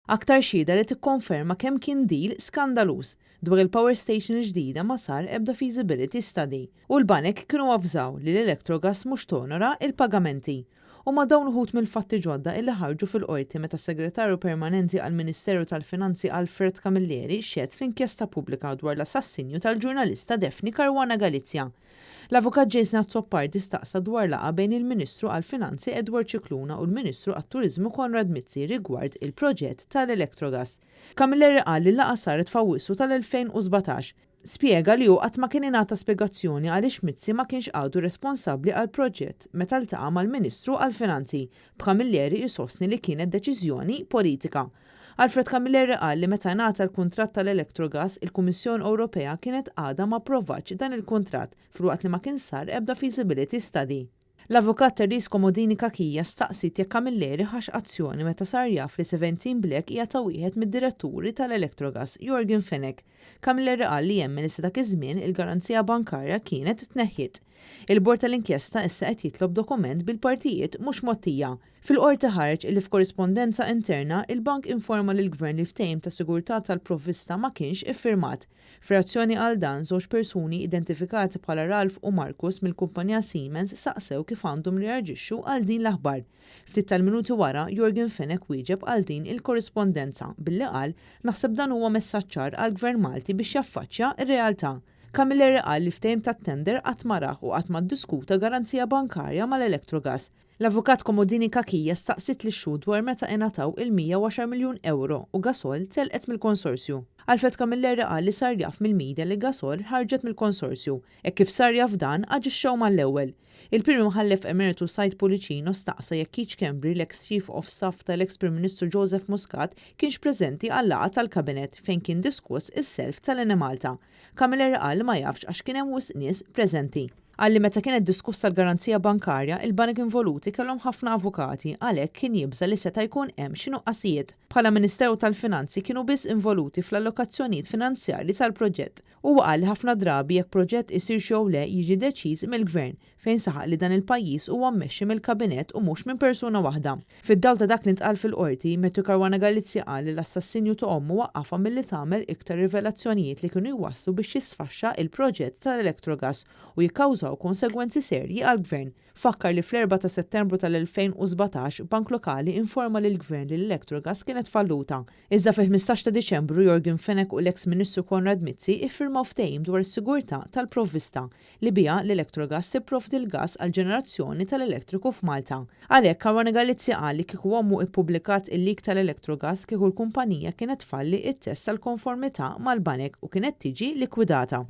Aktar xhieda li tikkonferma kemm kien deal skandaluż. Dwar il-power station il-ġdida ma sar ebda feasibility study u l-banek kienu avżaw li l-Electrogas mhux tonora il-pagamenti. U ma dawn uħud mill-fatti ġodda illi ħarġu fil-qorti meta segretarju permanenti għall-Ministeru tal-Finanzi Alfred Camilleri xehed fl-inkjesta pubblika dwar l-assassinju tal-ġurnalista Daphne Caruana Galizia. L-avukat Jason Azzopardi staqsa dwar laqgħa bejn il-Ministru għall-Finanzi Edward Scicluna u l-Ministru għat-Turiżmu Konrad Mizzi rigward il-proġett tal-Electrogas. Camilleri qal li laqgħa saret f'Awwissu tal-2017. Spjega li hu qatt ma kien ingħata spjegazzjoni għaliex Mizzi ma kienx għadu responsabbli għal proġett meta ltaqa' mal-Ministru għall-Finanzi, b'Camilleri isostni li kienet deċiżjoni politika. Alfred Camilleri qal li meta ngħata l-kuntratt tal-Electrogas, il-Kummissjoni Ewropea kienet għadha ma approvatx dan il-kuntratt filwaqt li ma kien sar ebda feasibility study. L-avukat Therese Comodini Cachia staqsiet jekk Camilleri ħax azzjoni meta sar jaf li 17 Black hija ta' wieħed mid-diretturi tal-Electrogas, Yorgen Fenech. Camilleri qal li jemmen li sa dak iż-żmien il-garanzija bankarja kienet tneħħiet. Il-bord tal-inkjesta issa qed jitlob dokument bil-partijiet mhux mgħottija. Fil-qorti ħareġ illi f'korrispondenza interna il-bank informa lill-gvern li ftehim ta' sigurtà tal-provvista ma kienx iffirmat. F'reazzjoni għal dan, żewġ persuni identifikati bħala Ralph u Marcus mill-kumpanija Siemens saqsew kif għandhom reaġixxu għal din l-aħbar. Ftit tal-minuti wara, Yorgen Fenech wieġeb għal din il-korrispondenza billi qal naħseb dan huwa messaġġ ċar għall-Gvern Malti biex jaffaċċja r-realtà. Camilleri qal li ftehim tat-tender qatt ma rah u qatt ma ddiskuta garanzija bankarja mal-Electrogas. L-avukat Comodini Cachia staqsiet lix-xhud dwar meta ingħataw il-110 miljun euro u Gasol telqet mill-konsorzju. Alfred Camilleri qal li sar jaf mill-medja li Gasol ħarġet mill-konsorzju, e kif sar jaf dan aġixxew mal-ewwel. Il-Prim Imħallef Emeritu Said Pullicino staqsa jekk Keith Schembri, l-ex Chief of Staff tal-ex Prim Ministru Joseph Muscat, kienx preżenti għal-laqgħa tal-Kabinet fejn kien diskuss is-self tal-Enemalta. Camilleri qal li ma jafx għax kien hemm wisq nies preżenti. Qal li meta kienet diskussa l-garanzija bankarja, il-banek involuti kellhom ħafna avukati, għalhekk kien jibża li seta' jkun hemm xi nuqqasijiet. Bħala Ministeru tal-Finanzi kienu biss involuti fl-allokazzjonijiet finanzjarji tal-proġett. Huwa qal li ħafna drabi jekk proġett isir jew le jiġi deċiż mill-gvern, fejn saħaq li dan il-pajjiż huwa mmexxi mill-kabinet u mhux minn persuna waħda. Fid-dawl ta' dak li ntqal fil-qorti, Matthew Caruana Galizia qal li l-assassinju ta' ommu waqqafha milli tagħmel iktar rivelazzjonijiet li kienu jwasslu biex jisfaxxa il-proġett tal-Electrogas u jikkawżaw konsegwenzi serji għall-gvern. Fakkar li fl-4 ta' Settembru tal-2017 bank lokali informa lill-gvern li l-Electrogas kienet falluta. Iżda fil-15 ta' Diċembru Yorgen Fenech u l-ex Ministru Konrad Mizzi iffirmaw ftehim dwar is-sigurtà tal-provvista li biha l-Electrogas tipprovdi l-gas għal ġenerazzjoni tal-elettriku f'Malta. Għalhekk Caruana Galizia qal li kieku ommu ippubblikat il-leak tal-Electrogas kieku l-kumpanija kienet falli it-test tal-konformità mal-banek u kienet tiġi likwidata.